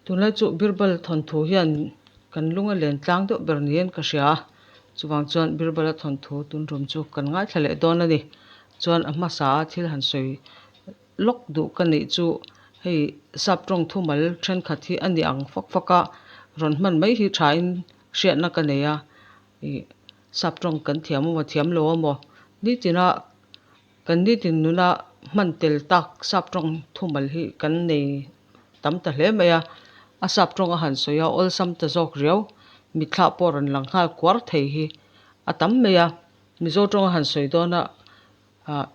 Tunlai chu Birbal thawnthu hian kan lung a len tlang deuh ber niin ka hria a, chuvang chuan Birbala thawnthu tun tum chu kan ngaithla leh dawn a ni. Chuan a hmasa a thil han sawi lawk duh ka nih chu hei sap tawng thumal thenkhat hi a ni ang fak fak a, rawn hman mai hi thain hriatna ka nei a, ih sap tawng kan thiam emaw thiam lo emaw nitina Kan nitin nuna hman tel tak sap tawng thumal hi kan nei tam ta hle mai a, a sap tawng a han sawi a, awlsam ta zawk riau, mitthlah pawh rawn lang nghal kuar thei hi a tam mai a, Mizo tawng a han sawi dawn a, ah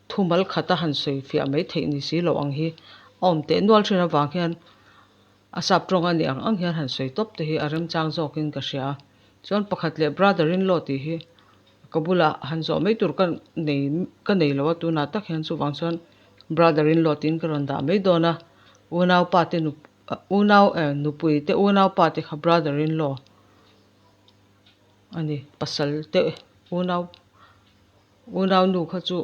thumal khat a han sawi fiah mai theih ni si loh ang hi a awm teh nual thin avang hian a sap tawng a nih ang ang hian han sawi tawp te hi a remchang zawkin ka hria a, chuan pakhat leh brother in law tih hi Ka bulah han zawh mai tur ka nei ka nei lo a tunah tak hian chuvang chuan brother in law tiin ka rawn dah mai dawn a unau pa te nu unau eh nupui te unau pa te kha brother in law a ni pasal te unau unau nu kha chu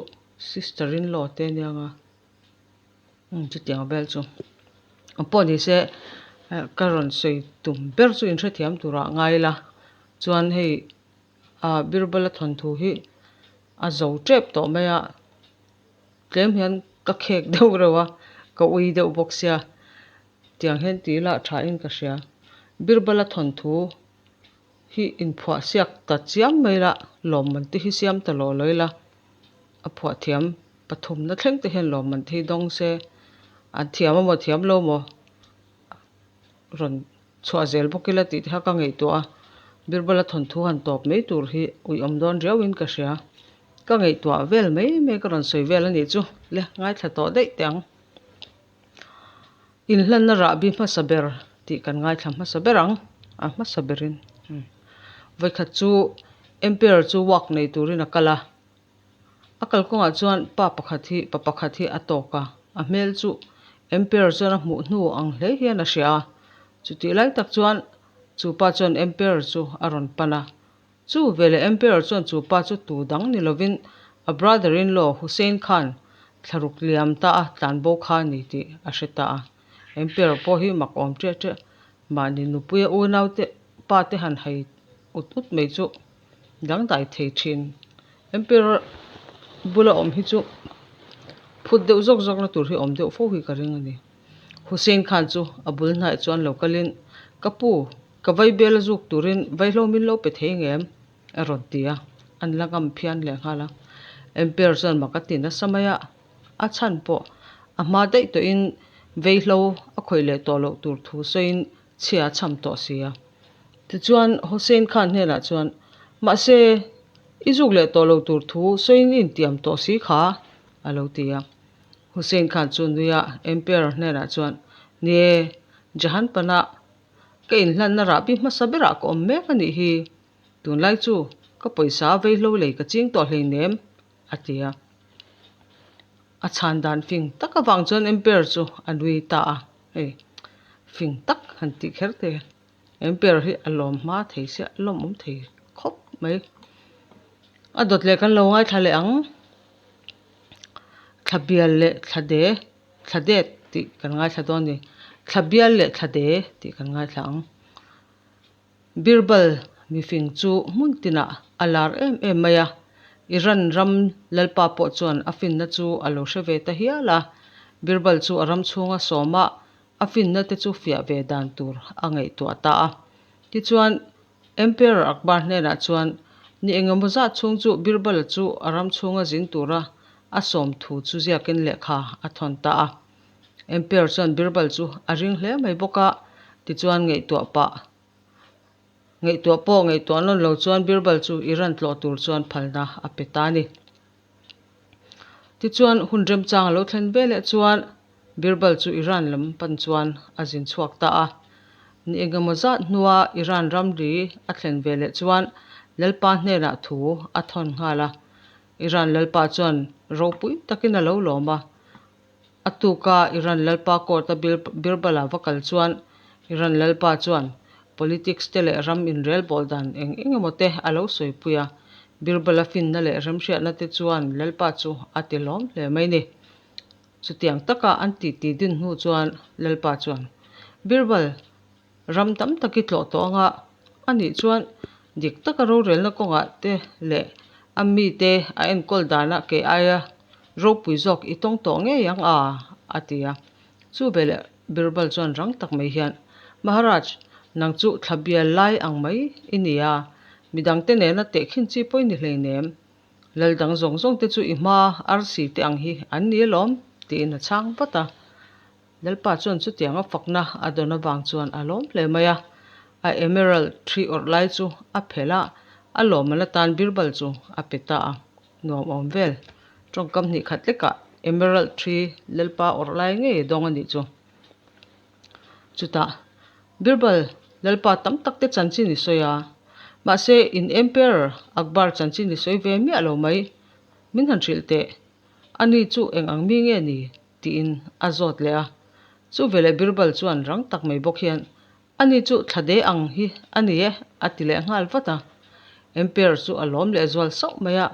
sister in law te ania nga umm chutiang vel chu pawh ni se ka rawn sawi tum ber chu inhrethiam turah ngai ila chuan hei. Ah Birbala thawnthu hi a zo tep tawh mai a, tlem hian ka khek deuh reuh a, ka ui deuh bawk sia, tiang hian tih lah tha in ka hria. Birbala thawnthu hi inphuah siak ta chiam mai la, lawmman te hi siam ta lawh lawih la, a phuah thiam pathumna thleng te hian lawmman te hi dawng se, an thiam amaw thiam lo maw rawn Chhuah zel bawk ila tih te kha ka ngaihtuah a, Birbala thawnthu han tawp mai tur hi uiawm dawn riauin ka hria. Ka ngaihtuah vel mai mai ka rawn sawi vel a nih chu le, ngaithla tawh daih teh ang. Inhlanna rahbi hmasa ber tih kan ngaithla hmasa ber ang, a hmasa berin. Vawikhat chu Emperor chu walk nei turin a kal a, A kalkawngah chuan pa pakhat hi pa pakhat hi a tawk a, a hmel chu Emperor chuan a hmuh hnu ang hle hian a hria a. Chutih lai tak chuan chu pa chuan Emperor chu a rawn pan a. Chu veleh Emperor chuan chu pa chu tu dang ni lovin a brother-in-law Hussein Khan thlaruk liam ta a tlanbo kha a ni tih a hre ta a. Emperor pawh hi mak awm ṭiah ṭiah mahni nupuia unaute pa te han hai ut ut mai chu dangdai thei thin. Emperor bula awm hi chu phut deuh zawk zawk na tur hi awm deuh fo hi ka ring a ni. Hussein Khan chu a bul hnaih chuan lo kalin, Ka pu, ka vaibel a zuk turin vaihlo min lo pe thei ngem? a rawn ti a, an la ngam phian leh nghal a. Emperor chuan mak a ti nasa mai a, a chhan pawh a hma daih tawhin vaihlo a khawih leh tawh loh tur thu sawiin chhia a cham tawh si a. Tichuan, Hossein Khan hnenah chuan, Mahse, i zuk leh tawh lo tur thu sawiin i intiam tawh si kha, a lo ti a. Hossein Khan chu nuia Emperor hnenah chuan, Ni e, Jahan pana ka inhlanna rahbi hmasa berah ka awm mek a nih hi. Tunlai chu ka pawisa vaihlo lei ka ching tawh hleinem, a ti a. A chhan dan fing tak avang chuan Emperor chu a nui ta a, hei fing tak han tih kher te Emperor hi a lawm hma thei sia a lawmawm thei khawp mai. A dawt leh kan lo ngaithla leh ang, thla bial leh thla de thla det tih kan ngaithla dawn a ni, thla bial leh thla de tih kan ngaithla ang. Birbal mifing chu hmun tinah a lar em em mai a, Iran ram lalpa pawh chuan a finna chu a lo hre ve ta hial a. Birbal chu a ram chhunga sawma a finna te chu fiah ve dan tur a ngaihtuah ta a. Tichuan, Emperor Akbar hnenah chuan ni engemaw zat chhung chu Birbal-a chu a ram chhunga zin tura a sawm thu chu ziakin lehkha a thawn ta a. Emperor chuan Birbal chu a ring hle mai bawk a, tichuan ngaihtuah pah ngaihtuah pawh ngaihtuah nawn lo chuan Birbal chu Iran tlawh tur chuan phalna a pe ta a ni. Tichuan hun remchang a lo thlen veleh chuan Birbal chu Iran lam pan chuan a zin chhuak ta a. Ni engemaw zat hnua Iran ramri a thlen veleh chuan Lalpa hnenah thu a thawn nghal a. Iran Lalpa chuan ropui takin a lo lawm a. A tuka Iran lalpa court-a Birbal-a va kal chuan Iran lalpa chuan politics te leh ram inrelbawl dan eng eng emaw te a lo sawipui a, Birbal-a finna leh remhriatna te chuan lalpa chu a ti lawm hle mai ni. Chutiang taka an titi din hnu chuan lalpa chuan. Birbal, ram tam tak i tlawh tawh anga, a nih chuan dik taka rorelna kawngah te leh a mite a enkawl danah kei aia ropui zawk i tawng tawh ngei ang a, a ti a. Chu veleh Birbal chuan rang tak mai hian, Maharaj, nang chu thla bial lai ang mai i ni a, midangte nena tehkhin chi pawh i ni hleinem. Lal dang zawng zawng te chu i hma arsi te ang hi an ni alawm, tiin a chhang vat a. Lalpa chuan chutianga fakna a dawn avang chuan a lawm hle mai a, a emerald thi awrh lai chu a phelh a, a lawmman atan Birbal chu a pe ta a. Nuam awm vel. Tawngkam hnih khat lekah emerald thi Lalpa awrh lai ngei a dawng a nih chu. Chutah Birbal Lalpa tam tak te chanchin i sawi a, mahse in Emperor Akbar chanchin i sawi ve miah lo mai. Min han hrilh teh, ani chu eng ang mi nge ni? Tiin a zawt leh a. Chu veleh Birbal chuan rang tak mai bawk hian, Ani chu thla de ang hi a ni e, a ti leh nghal vat a. Emperor chu a lawm leh zual sauh mai a,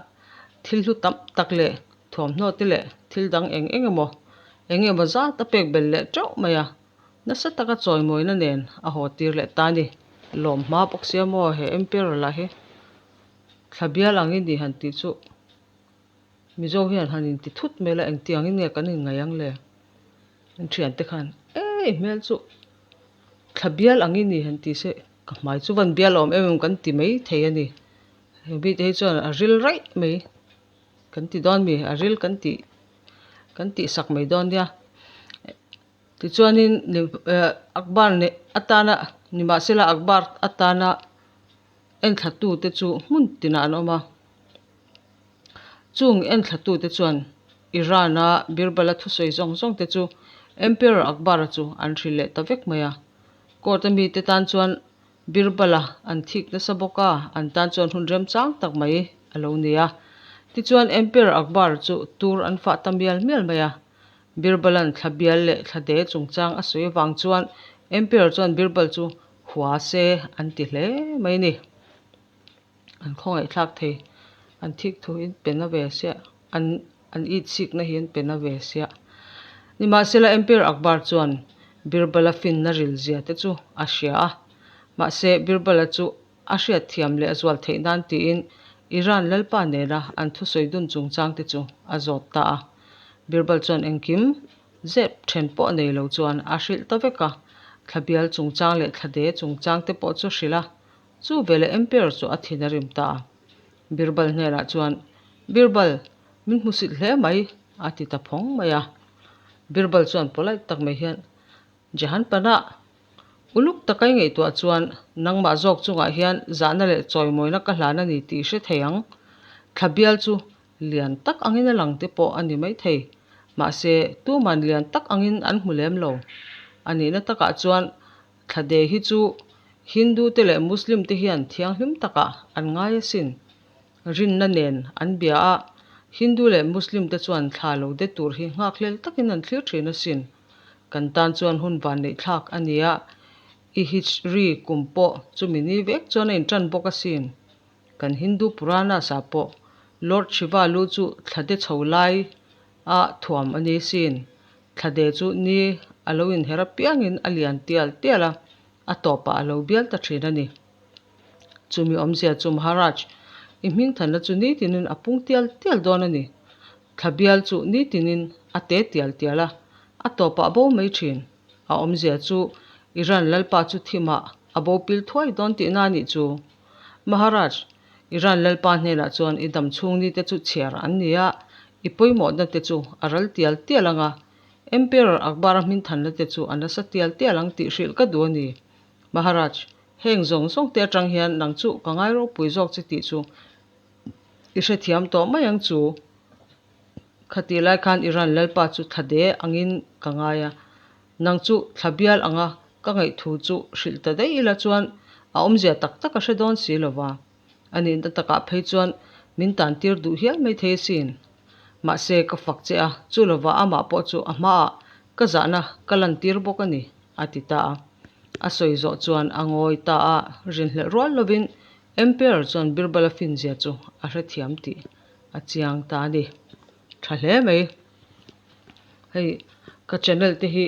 thil hlu tam tak leh thuamhnaw te leh thil dang eng eng emaw, eng emaw zat a pek belh leh teuh mai a, nasa taka chawimawina nen a haw tir leh ta a ni. Lawm hma bawk sia maw he Emperor lah hi thla bial ang i ni han tih chu. Mizo hian han inti thut mai la engtiangin nge kan inngaih ang le? An thiante khan ei hmel chu thla bial ang i ni han ti se ka hmai chu van bial awm em em kan ti mai thei a ni. He mite hi chuan a ril raih mai kan ti dawn mi a ril kan tih kan tih sak mai dawn nia. Tichuanin Akbar nih atana nimahsela Akbar atana enthlatute chu hmun tinah an awm a. Chung enthlatute chuan Iran-a Birbal-a thusawi zawng zawng te chu Emperor Akbar-a chu an hrilh leh ta vek mai a. Court-a mite tan chuan Birbal-a an thik nasa bawk a, an tan chuan hun remchang tak mai a lo ni a. Tichuan Emperor Akbar chu tur an fah ta mial mial mai a. Birbal-a'n thla bial leh thla de chungchang a sawi avang chuan Emperor chuan Birbal chu hua se an ti hle mai a ni. An khawngaihthlak thei, an thik thu hi an pe na ve sia, an an it sikna hi an pe na ve sia. Nimahsela Emperor Akbar chuan Birbal-a finna ril zia te chu a hria a, mahse Birbal-a chu a hriat thiam leh a zual theih nan tiin Iran lalpa nena an thusawi dun chungchang te chu a zawt ta a. Birbal chuan engkim zep then pawh nei lo chuan a hrilh ta vek a, thla bial chungchang leh thla de chungchang te pawh chu hrilh a, Chu veleh Emperor chu a thin a rim ta a. Birbal hnenah chuan, Birbal, min hmusit hle mai, a ti ta phawng mai a. Birbal chuan polite tak mai hian, Jahan Panah, uluk taka i ngaihtuah chuan nangmah zawk chungah hian zahna leh chawimawina ka hlan a ni tih i hre thei ang. Thla bial chu lian tak angin a lang te pawh a ni maithei. Mahse, tuman lian tak angin an hmu lem lo. A nihna takah chuan Thlade hi chu Hindu te leh Muslim te hian thianghlim takah an ngai asin. Rinna nen an bia a, Hindu leh Muslim te chuan thla lo de tur hi nghakhlel takin an thlir thin asin. Kan tan chuan hun vanneih thlak a ni a, i Hijri kum pawh chumi ni vek chuan a intan bawk asin. Kan Hindu Puranas ah pawh Lord Shiva lu chu thlade chho lai a thuam a ni sin. Thlade chu ni a lo inher apiangin a lian tial tial a, a tawpah a lo bial ta thin a ni. Chumi awmzia chu Maharaj, i hmingthanna chu nitinin a pung tial tial dawn a ni. Thla bial chu nitinin a te tial tial a, a tawpah a bo mai thin. A awmzia chu Iran lalpa chu thimah a bo pil thuai dawn tihna a nih chu. Maharaj, Iran lalpa hnenah chuan i dam chhung nite chu chhiar an ni a, i pawimawhna te chu a ral tial tial ang a, Emperor Akbar-a hminthanna te chu a nasa tial tial ang tih hrilh ka duh a ni. Maharaj, heng zawng zawng te atang hian nang chu ka ngai ropui zawk che tih chu i hrethiam tawh mai ang chu. Khatih lai khan Iran lalpa chu thla de angin ka ngai a, Nang chu thla bial anga ka ngaihthu chu hrilh ta daih ila chuan a awmzia tak tak a hre dawn si lo va. A nihna takah phei chuan min tan tir duh hial mai thei asin. Mahse ka fak che a, chu lova amah pawh chu a hmaah ka zahna ka lan tir bawk a ni, a ti ta a. A sawi zawh chuan a ngawi ta a, rinhlelh rual lovin Emperor chuan Birbala finzia chu a hrethiam tih a chiang ta a ni. Tha hle mai. Hei ka channel te hi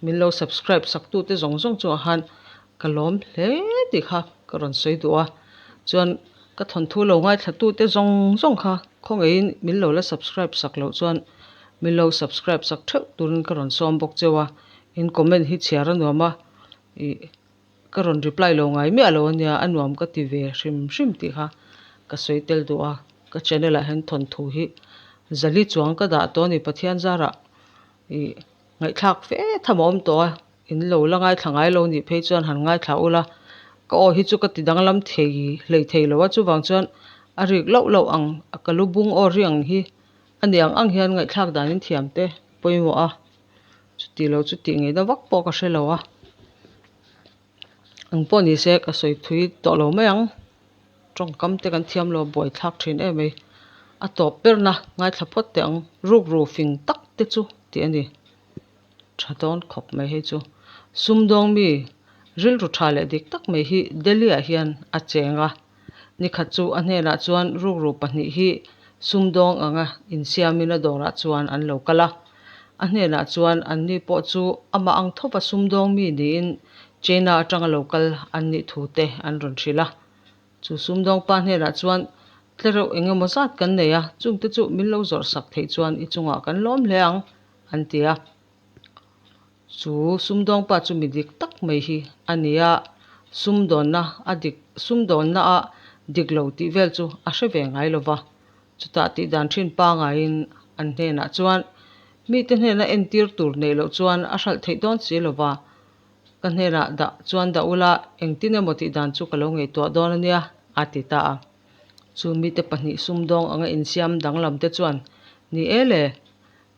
Min lo subscribe sak tute zawng zawng chungah khan ka lawm hle tih kha ka rawn sawi duh a. Chuan ka thawnthu lo ngaithla tute zawng zawng kha khawngaihin min lo la subscribe sak loh chuan min lo subscribe sak theuh turin ka rawn sawm bawk cheu a. In comment hi chhiar a nuam a ih ka rawn reply lo ngai miah lo ania a nuam ka ti ve hrim hrim tih kha ka sawi tel duh a. Ka channel ah hian thawnthu hi zali chuang ka dah tawh a ni Pathian zarah ih Ngaihthlak fe tham a awm tawh a, in lo la ngaithla ngai lo nih phei chuan han ngaithla ula, ka aw hi chu ka ti danglam thei hlei thei lo a, chuvang chuan a rik loh loh ang a ka lu bung aw ri ang hi a ni ang ang hian ngaihthlak danin thiam te pawimawh a, chuti lo chu tih ngaihna vak pawh ka hre lo a. Eng pawh ni se ka sawi thui tawh lo mai ang, tawngkam te kan thiam lo buai thlak thin em mai. A tawp berna ngaithla phawt teh ang, rukru fing tak te chu tih a ni. Tha dawn khawp mai hei chu. Sumdawng mi rilru tha leh dik tak mai hi Delhi ah hian a cheng a, nikhat chu a hnenah chuan rukru pahnih hi sumdawng anga insiamin a dawrah chuan an lo kal a. A hnenah chuan anni pawh chu amah ang thawpa sumdawng mi niin China atanga lo kal an nih thu te an rawn hrilh a. Chu sumdawng pa hnenah chuan tlereuh eng emaw zat kan nei a, chungte chu min lo zawrh sak theih chuan i chungah kan lawm hle ang, an ti a. Chu sumdawng pa chu mi dik tak mai hi a ni a, sumdawnna a dik sumdawnna a dik lo tih vel chu a hre ve ngai lo va. Chutah tih dan thin pangaiin an hnenah chuan, Mite hnena entir tur neih loh chuan a hralh theih dawn si lo va, ka hnenah dah chuan dah ula, engtin emaw tih dan chu ka lo ngaihtuah dawn a nia, a ti ta a. Chu mite pahnih sumdawng anga insiam danglam te chuan, Ni e le,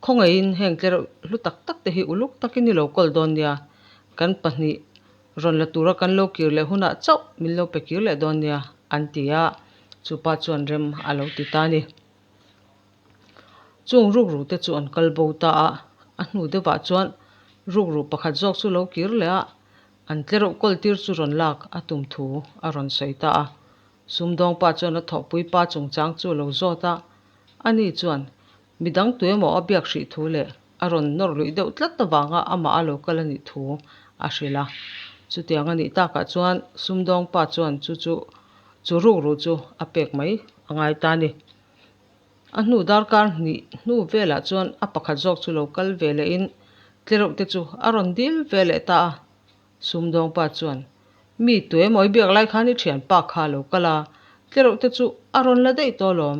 khawngaihin heng tlereuh hlu tak tak te hi uluk takin i lo kawl dawn nia, kan pahnih Rawn la tura kan lo kir leh hunah chauh min lo pe kir leh dawn nia, an ti a, chu pa chuan rem a lo ti ta a ni. Chung rukru te chu an kal bo ta a, a hnu deuhah chuan rukru pakhat zawk chu lo kir leh a, an tlereuh kawl tir chu rawn lak a tum thu a rawn sawi ta a. Sumdawng pa chuan a thawhpui pa chungchang chu a lo zawt a, ani chuan Midang tuemaw a biak hrih thu leh a rawn nawr luih deuh tlat avanga amah a lo kal a nih thu a hrilh a. Chutiang a nih takah chuan sumdawng pa chuan chu chu chu rukru chu a pek mai a ngai ta a ni. A hnu darkar hnih hnu velah chuan a pakhat zawk chu lo kal ve lehin tlereuh te chu a rawn dil ve leh ta a. Sumdawng pa chuan, Mi tuemaw i biak lai khan i thianpa kha a lo kal a, tlereuh te chu a rawn la daih tawh alawm.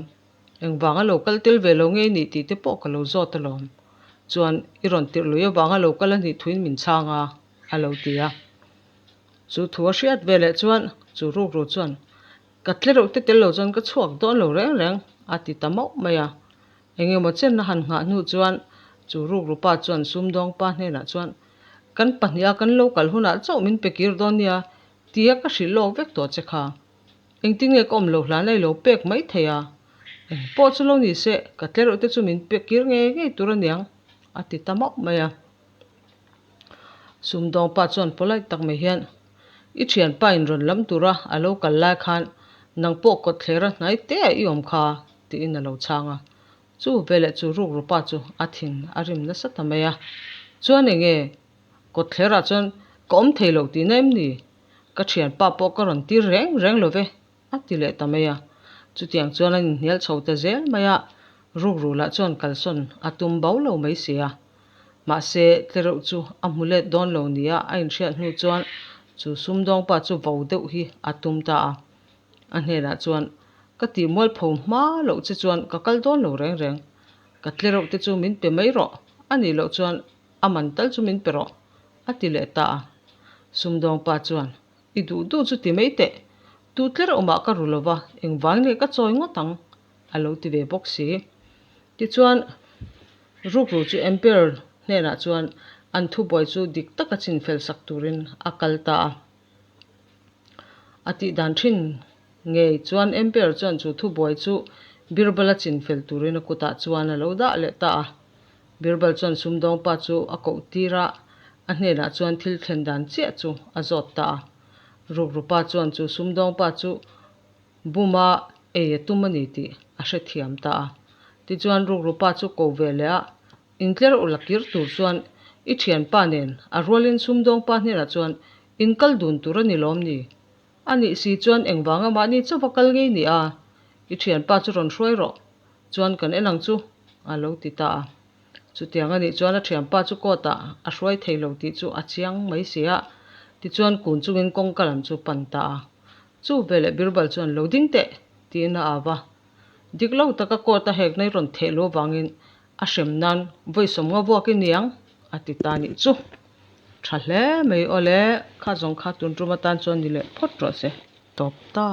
Engvanga lo kal tel ve lo nge i nih tih te pawh ka lo zawt alawm. Chuan i rawn tirh lui avanga lo kal a nih thuin min chhang a, a lo ti a. Chu thu a hriat ve leh chuan chu rukru chuan, Ka tle reuh te tel lo chuan ka chhuak dawn lo reng reng, a ti ta mauh mai a. Eng emaw chen a han nghah hnu chuan chu rukru pa chuan sumdawng pa hnenah chuan, Kan pahniha kan lo kal hunah chauh min pe kir dawn nia, tia ka hrilh lawk vek tawh che kha. Engtin nge ka awm lo hlan a i lo pek mai thei a? Eng pawh chu lo ni se, ka tlereuh te chu min pek kir ngei ngei tur aniang, a ti ta mauh mai a. Sumdawng pa chuan polite tak mai hian, I thianpa in rawn lam tura a lo kal lai khan nang pawh kawtthler a hnai te a i awm kha, tiin a lo chhang a. Chu veleh chu rukru pa chu a thin a rim nasa ta mai a. Chuan enge? Kawtthler ah chuan ka awm thei lo tihna em ni? Ka thianpa pawh ka rawn tir reng reng lo ve, a ti leh ta mai a. Chutiang chuan an inhnial chho ta zel mai a, rukru lah chuan kalsawn a tum bo lo mai si a. Mahse, tlereuh chu a hmu let dawn lo nia a inhriat hnu chuan chu sumdawngpa chu vo deuh hi a tum ta a. A hnenah chuan, Ka tih mualpho hma loh che chuan ka kal dawn lo reng reng. Ka tlereuh te chu min pe mai rawh, a nih loh chuan a man tal chu min pe rawh, a ti leh ta a. Sumdawng pa chuan, I duh duh chu ti mai teh, tu tler awmah ka ru lo va, engvang nge ka chawi ngawt ang? a lo ti ve bawk si. Tichuan, rukru chu Emperor hnenah chuan an thubuai chu dik taka chinfel sak turin a kal ta a. A tih dan thin ngei chuan Emperor chuan chu thubuai chu Birbal-a chinfel turin a kutah chuan a lo dah leh ta a. Birbal chuan sumdawng pa chu a koh tir a, a hnenah chuan thil thlen dan chiah chu a zawt ta a. Rukru pa chuan chu sumdawng pa chu buma ei a tum a ni tih a hrethiam ta a. Tichuan rukru pa chu ko ve leh a, intler ula kir tur chuan I thianpa nen a rualin sumdawngpa hnenah chuan in kal dun tur a ni lawm ni? A nih si chuan engvanga mahni chauva kal ngei ni a? I thianpa chu rawn hruai rawh. Chuan kan en ang chu, a lo ti ta a. Chutiang a nih chuan a thianpa chu court ah a hruai thei lo tih chu a chiang mai si a. Tichuan kun chungin kawngka lam chu pan ta a. Chu veleh Birbal chuan lo ding teh tiin a au va. Dik lo taka court a hekna i rawn theh lo avangin a hrem nan vawi sawmnga vuak i niang a ti ta nih chu. Tha hle mai aw le, kha zawng kha tun tum atan chuan ni leh phawt rawh se. Tawp ta.